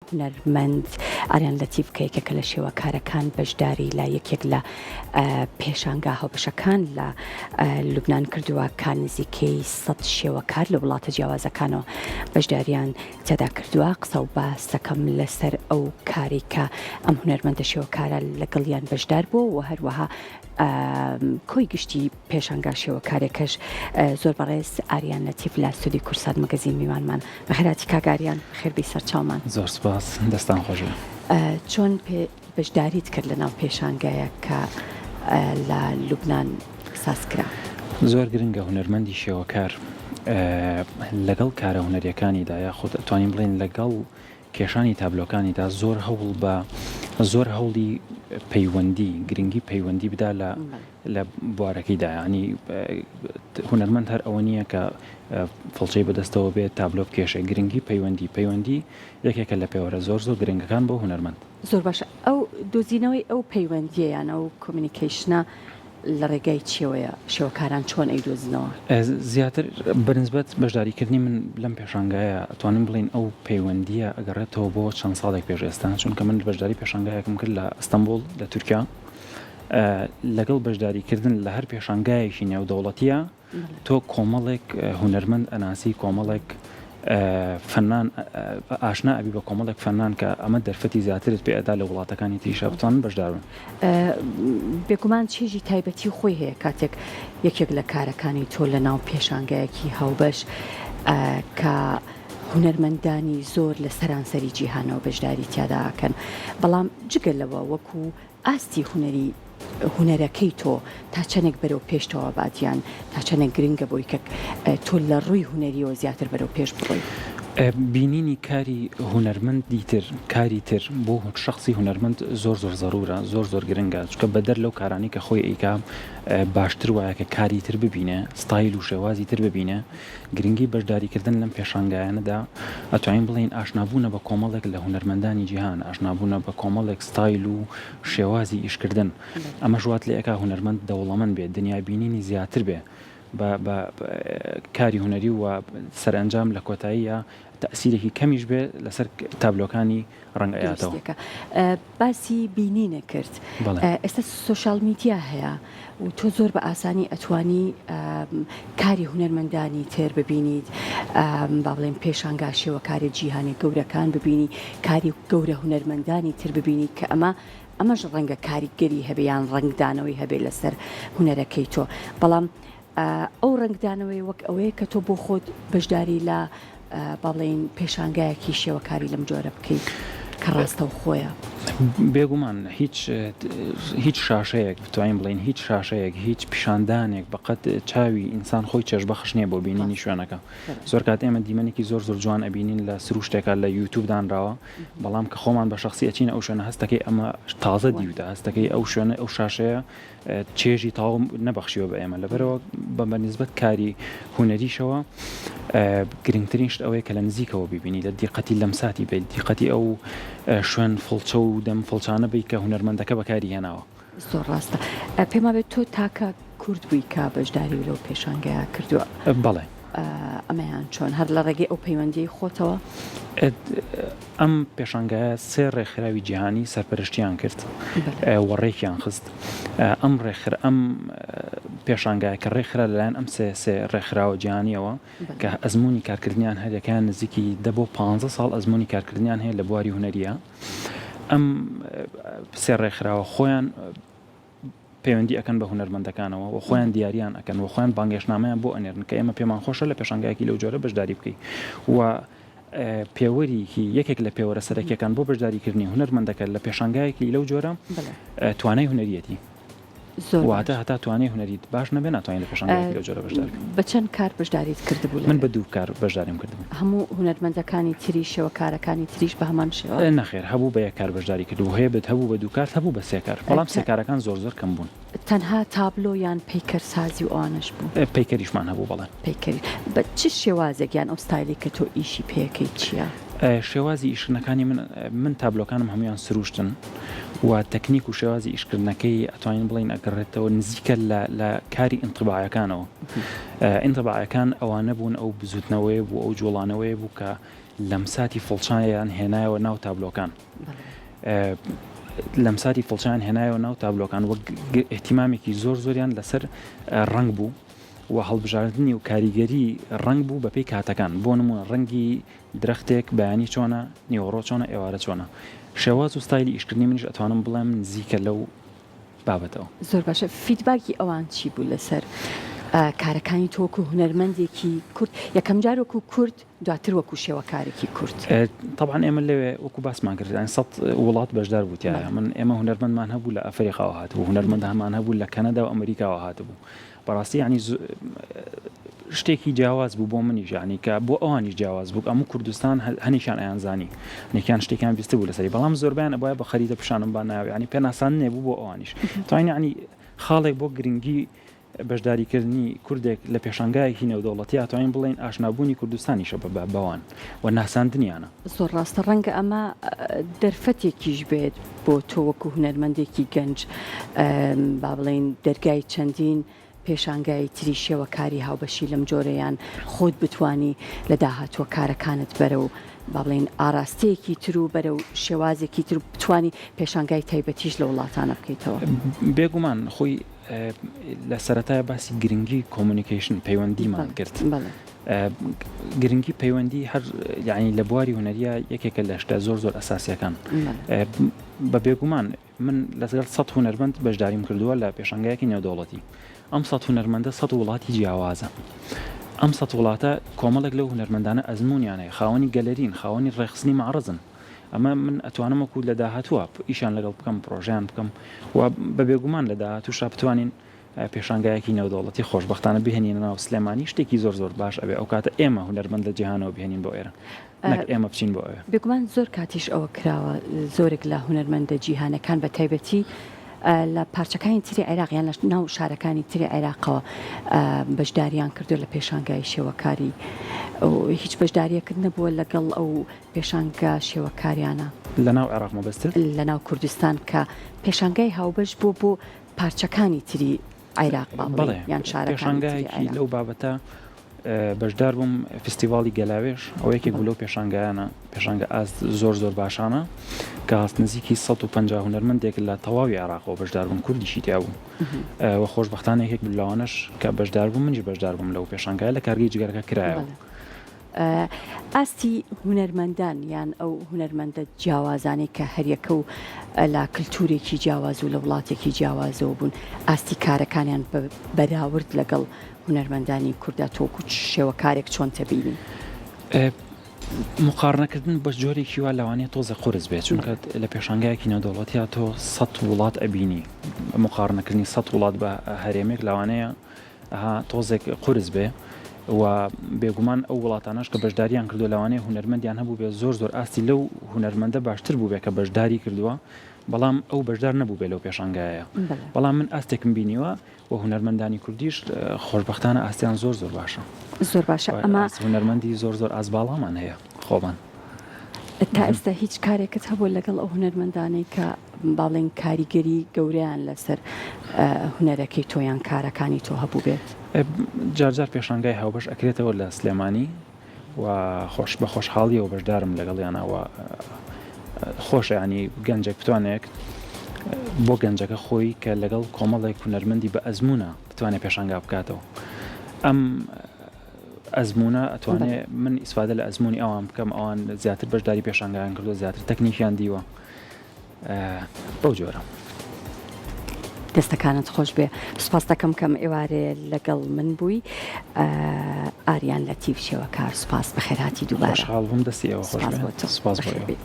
هونەرمەند ئاریان لەتیف کە یەکێکە لە شێوەکارەکان بەشداری لە یەکێک لە پێشانگا هاوبەشەکان لە لوبناان کردووە کە نزیکەی سەد شێوەکار لە وڵاتە جیاوازەکانەوە بەشداریان تێدا کردووە قسە و باسەکەم لەسەر ئەو کاری کە ئەم هونەرمەندە شێوەکارە لەگەڵیان بەشدار بووە و هەروەها کۆی گشتی پێشانگا شێوەکارێکەش زۆر بەڕێز ئاریان لەتیف لە ستۆدیۆی کوردسات مەگەزین میوانمان بەخێرهاتی کاک ئاریان بەخێربێی سەرچاومان. زۆر سوپاس دەستان خۆش بێ. چۆن پێ بەشداریت کرد لە ناو پێشانگایەک کە لە لوبنان ساز کرا؟ زۆر گرنگە هونەرمەندی شێوەکار لەگەڵ کارە هونەریەکانیدا یاخود ئەتوانین بڵێین لەگەڵ کێشانی تابلۆکانیدا زۆر هەوڵ بە زۆر هەوڵی پەیوەندی گرنگی پەیوەندی بدا لە لە بوارەکەیدا یانی هونەرمەند هەر ئەوە نییە کە فڵچەی بەدەستەوە بێت تابلۆ بکێشێ گرنگی پەیوەندی پەیوەندی یەکێکە لە پێوەرە زۆر زۆر گرنگەکان بۆ هونەرمەند. زۆر باشە ئەو دۆزینەوەی ئەو پەیوەندیە یان ئەو communication ە لە ڕێگای چیەوەیە شێوەکاران چۆن ئەیدۆزنەوە؟ زیاتر بە نسبەت بەشداریکردنی من لەم پێشانگایە ئەتوانین بڵێین ئەو پەیوەندیە ئەگەڕێتەوە بۆ چەند ساڵێک پێش ئێستا چونکە من بەشداری پێشانگایەکم کرد لە ئەستەنبوڵ لە تورکیا لەگەڵ بەشداریکردن لە هەر پێشانگایەکی نێودەوڵەتیە تۆ کۆمەڵێک هونەرمەند ئەناسی کۆمەڵێک فەنان ئاشنا ئەبی بە کۆمەڵێک فەنان کە ئەمە دەرفەتی زیاترت پێ ئەدا لە وڵاتەکانی تریشا بتوانن بەشدار بن. بێگومان چێژی تایبەتی خۆی هەیە کاتێک یەکێک لە کارەکانی تۆ لە ناو پێشانگایەکی هاوبەش کە هونەرمەندانی زۆر لە سەرانسەری جیهانەوە بەشداری تیادا ئەکەن بەڵام جگە لەوە وەکو ئاستی هونەری هونەرەکەی تۆ تا چەنێک بەرەو پێشتەوە بات یان تا چەنێک گرنگە بۆی کە تۆ لە ڕووی هونەریەوە زیاتر بەرەو پێش بڕۆی؟ بینینی کاری هونەرمەندی تر، کاری تر بۆ شەخسی هونەرمەند زۆر زۆر زەرورە، زۆر زۆر گرنگە، چونکە بەدەر لەو کارانەی کە خۆی ئەیکا باشتر وایە کە کاری تر ببینێ، ستایل و شێوازی تر ببینێ، گرنگی بەشداریکردن لەم پێشانگایانەدا ئەتوانین بڵێین ئاشنابوونە بە کۆمەڵێک لە هونەرمەندانی جیهان، ئاشنابوونە بە کۆمەڵێک ستایل و شێوازی ئیشکردن، ئەمەش وات لێئەکا هونەرمەند دەوڵەمەند بێ، دنیابینینی زیاتر بێ بە بە کاری هونەری و سەرئەنجام لە کۆتاییا تەئسیرێکی کەمیش بێ لەسەر تابلۆکانی ڕەنگ ئەیاتەوە. دروستێکە. باسی بینینت کرد. بەڵێ. ئێستا social media هەیە و تۆ زۆر بە ئاسانی ئەتوانی کاری هونەرمەندانی تر ببینیت، با بڵێین پێشانگا شێوەکاری جیهانی گەورەکان ببینی، کاری گەورە هونەرمەندانی تر ببینی کە ئەمە ئەمەش ڕەنگە کاریگەری هەبێ یان ڕەنگدانەوەی هەبێ لەسەر هونەرەکەی تۆ. بەڵام ئەو ڕەنگدانەوەی وەک ئەوەیە کە تۆ بۆ خۆت بەشداری لە با بڵێین پێشانگایەکی شێوەکاری لەم جۆرە بکەیت کە ڕاستەوخۆیە. بێگومان هیچ هیچ شاشەیەک بتوانین بڵێین هیچ شاشەیەک هیچ پیشاندانێک بەقەد چاوی ئینسان خۆی چێژبەخش نییە بۆ بینینی شوێنەکە زۆر کات ئێمە دیمەنێکی زۆر زۆر جوان ئەبینین لە سروشتێکا لە یوتوب دانراوە بەڵام کە خۆمان بە شخصی ئەچینە ئەو شوێنە هەستەکەی ئەمە تازە دیوتە هەستەکەی ئەو شوێنە ئەو شاشەیە چێژی تەواو نەبەخشیوە بە ئێمە لەبەرەوە بە بە نیسبەت کاری هونەریشەوە گرنگترین شت ئەوەیە کە لە نزیکەوە بیبینی لە دیقەتی لەمساتی بیت دیقەتی ئەو شوێن فڵچە و دەم فڵچانە بیت کە هونەرمەندەکە بەکاری هێناوە. زۆر ڕاستە پێم وابێت تۆ تاکە کورد بووی کە بەشداری لەو پێشانگایە کردووە. بەڵێ. ئەمەیان چۆن؟ هەر لە ڕێگەی ئەو پەیوەندیەی خۆتەوە؟ ئەم پێشانگایە سێ ڕێکخراوی جیهانی سەرپەرشتیان کرد و ڕێکیان خست. ئەم ڕێکخرا ئەم پێشانگایە کە ڕێکخرا لەلایەن ئەم سێ سێ ڕێکخراوە جیهانیەوە کە ئەزموونی کارکردنیان هەریەکەیان نزیکی دە بۆ پانزە ساڵ ئەزموونی کارکردنیان هەیە لە بواری هونەریە ئەم سێ ڕێکخراوە خۆیان پەیوەندی ئەکەن بە هونەرمەندەکانەوە و خۆیان دیاریان ئەکەن و خۆیان بانگێشتنامەیان بۆ ئەنێرن کە ئێمە پێمان خۆشە لە پێشانگایەکی لەو جۆرە بەشداری بکەی و پێوەریکی یەکێک لە پێوەرە سەرەکیەکان بۆ بەشداریکردنی هونەرمەندەکە لە پێشانگایەکی لەو جۆرە توانای هونەریەتی واتە هەتا توانای هونەریت باش نەبێ ناتوانین لە پێشانگایەکی لەو جۆرە بەشدار بکەین. بە چەند کار بەشداریت کردبوو لەوێ؟ من بە دوو کار بەشداریم کردبوو. هەموو هونەرمەندەکانی تری شێوەکارەکانی تریش بە هەمان شێوە؟ نەخێر هەبوو بە یەک کار بەشداری کردبوو هەیە بت هەبوو بە دوو کارت هەبوو بە سێ کار بەڵام سێ کارەکان زۆر زۆر کەم بوون. تەنها تابلۆ یان پەیکەرسازی و ئەوانەش بوو؟ پەیکەریشمان هەبوو بەڵێ. پەیکەری بە چ شێوازێک یان ئەو ستایلەی کە تۆ ئیشی پێ ئەکەیت چییە؟ شێوازی ئیشکردنەکانی من من تابلۆکانم هەموویان سروشتن و تەکنیک و شێوازی ئیشکردنەکەی ئەتوانین بڵێین ئەگەڕێتەوە نزیکە لە لە کاری ئینتیباعەکانەوە ئینتیباعەکان ئەوانە بوون ئەو بزوتنەوەیە بوو ئەو جوڵانەوەیە بوو کە. لەمساتی فڵچەیان هێنایەوە ناو تابلۆکان. لەمساتی فڵچەیان هێنایەوە ناو تابلۆکان وەک ئیهتیمامێکی زۆر زۆریان لەسەر ڕەنگ بوو و هەڵبژاردنی و کاریگەری ڕەنگ بوو بەپێی کاتەکان بۆ نموونە ڕەنگی درەختێک بەیانی چۆنە نیوەڕۆ چۆنە ئێوارە چۆنە شێواز و ستایلی ئیشکردنی منیش ئەتوانم بڵێم نزیکە لەو بابەتەوە. زۆر باشە feedback ی ئەوان چی بوو لەسەر کارەکانی تۆ وەکو هونەرمەندێکی کورد یەکەم جار وەکو کورد دواتر وەکو شێوەکارێکی کورد؟ تەبعەن ئێمە لەوێ وەکو باسمان کرد یانی سەد وڵات بەشدار بوو تیایا من ئێمە هونەرمەندمان هەبوو لە ئەفەریقاوە هاتبوو هونەرمەند هەمان هەبوو لە کەنەدا و ئەمریکاوە هاتبوو بەڕاستی یانی شتێکی جیاواز بوو بۆ منیش یانی کە بۆ ئەوانیش جیاواز بوو ئەموو کوردستان هەنێکیان ئەیانزانی هەنێکیان شتێکیان بیستبوو لەسەری بەڵام زۆربیان ئەبوایە بە خەریتە پیشانم با ناوی یانی پێناساندنێ بوو بۆ ئەوانیش توانین یانی خاڵێک بۆ گرنگی بەشداریکردنی کوردێک لە پێشانگایەکی نێودەوڵەتی ئەتوانین بڵێین ئاشنابوونی کوردستانیشە بە بەوان و ناساندنیانە. زۆر ڕاستە، ڕەنگە ئەمە دەرفەتێکیش بێت بۆ تۆ وەکو هونەرمەندێکی گەنج با بڵێین دەرگای چەندین پێشانگای تری شێوەکاری هاوبەشی لەم جۆرە یان خۆت بتوانی لە داهاتووە کارەکانت بەرەو با بڵێین ئاراستەیەکی تر و بەرەو شێوازێکی تر بتوانی پێشانگای تایبەتیش لە وڵاتانە بکەیتەوە. بێگومان خۆی لە سەرەتای باسی گرنگی communication پەیوەندیمان کرد گرنگی پەیوەندی هەر یعنی لە بواری هونەریە یەکێکە لە شتە زۆر زۆر ئەساسیەکان بە بێگومان من لەگەڵ سە هونەرمەند بەشداریم کردووە لە پێشانگایەکی نێودەوڵەتی ئەم سە هونەرمەندە سە وڵاتی جیاوازە ئەم سە وڵاتە کۆمەڵێک لەو هونەرمەندانە ئەزمونیانەیە خاوەنی گەلەرین خاوەنی ڕێخستنی معرضن ئەمە من ئەتوانم وەکو لە داهاتووە ئیشیان لەگەڵ بکەم پرۆژەیان بکەم و بە بێگومان لە داهاتووشا بتوانین پێشانگایەکی نێودەوڵەتی خۆشبەختانە بهێنینە ناو سلێمانی شتێکی زۆر زۆر باش ئەبێ ئەو کاتە ئێمە هونەرمەند لە جیهانەوە بهێنین بۆ ئێرە نەک ئێمە بچین بۆ ئەوێ. بێگومان زۆر کاتیش ئەوە کراوە زۆرێک لە هونەرمەندە جیهانەکان بە تایبەتی لە پارچەکانی تری عێراق یان لە ناو شارەکانی تری عێراقەوە بەشداریان کردووە لە پێشانگای شێوەکاری هیچ بەشداریەکت نەبووە لەگەڵ ئەو پێشانگا شێوەکاریانە. لە ناو عێراق مەبەستت؟ لە ناو کوردستان کە پێشانگای هاوبەش بووە بۆ پارچەکانی تری عێراق با بڵێین یان شارەکانی تری پێشانگایەکی عێراق. لەو بابەتە بەشدار بووم فیستیڤاڵی گەلاوێژ ئەوە یەکێک بوو لەو پێشانگایانە پێشانگە ئاست زۆر زۆر باشانە کە هەست نزیکی 150 هونەرمەندێک لە تەواوی عێراقەوە بەشدار بوون کوردیشی تیا بوو و خۆشبەختانە یەکێک بوو لەوانەش کە بەشدار بووم منیش بەشدار بووم لەو پێشانگایە لە کارگەی جگەرەکە کرایەوە. ئاستی هونەرمەندان یان ئەو هونەرمەندە جیاوازانەی کە هەریەکە و لە کلتورێکی جیاواز و لە وڵاتێکی جیاوازەوە بوون ئاستی کارەکانیان بە بەراورد لەگەڵ هونەرمەندانی کوردا تۆ وەکو شێوەکارێک چۆن تەبینی؟ مقارنەکردن بە جۆرێکی وا لەوانەیە تۆزێ قورس بێت چونکە لە پێشانگایەکی نێودەوڵەتیا تۆ سەد وڵات ئەبینی مقارنەکردنی سەد وڵات بە هەرێمێک لەوانەیە ئەها تۆزێک قورس بێ و بێگومان ئەو وڵاتانەش کە بەشداریان کردووە لەوانەیە هونەرمەندیان هەبوو بێ زۆر زۆر ئاستی لەو هونەرمەندە باشتر بوو بێ کە بەشداری کردووە بەڵام ئەو بەشدار نەبوو بێ لەو پێشانگایە بەڵام من ئاستێکم بینیوە و هونەرمەندانی کوردیش خۆشببختانە ئاستیان زۆر زۆر باشە زۆر باشە ئەمە هونەرمەندی زۆر زۆر ئاست باڵامان هەیە خۆمان. تا ئێستا هیچ کارێکت هەبووە لەگەڵ ئەو هونەرمەندانەی کە با بڵێین کاریگەری گەورەیان لەسەر هونەرەکەی تۆ یان کارەکانی تۆ هەبووبێت؟ جار جار پێشانگای هاوبەش ئەکرێتەوە لە سلێمانی و خۆش بە خۆشحاڵیەوە بەشدارم لەگەڵیانە و خۆشە ینی گەنجێک بتوانێت بۆ گەنجەکە خۆی کە لەگەڵ کۆمەڵێک هونەرمەندی بە ئەزمونە بتوانێت پێشانگا بکاتەوە ئەم ئەزموونە ئەتوانێ من ئیسفادە لە ئەزموونی ئەوان بکەم ئەوان زیاتر بەشداری پێشانگایان کردووە زیاتر تەکنیکیان دیوە بەو جۆرە. دەستەکانت خۆش بێ سوپاس دەکەم کەم ئێوارێ لەگەڵ من بووی ئاریان لەتیف شێوەکار سوپاس بەخێرهاتی دووبارە خۆشحاڵ بووم دەستی ئێوە خۆش بێ سوپاس بۆ تۆ سوپاس بۆ ئێوە.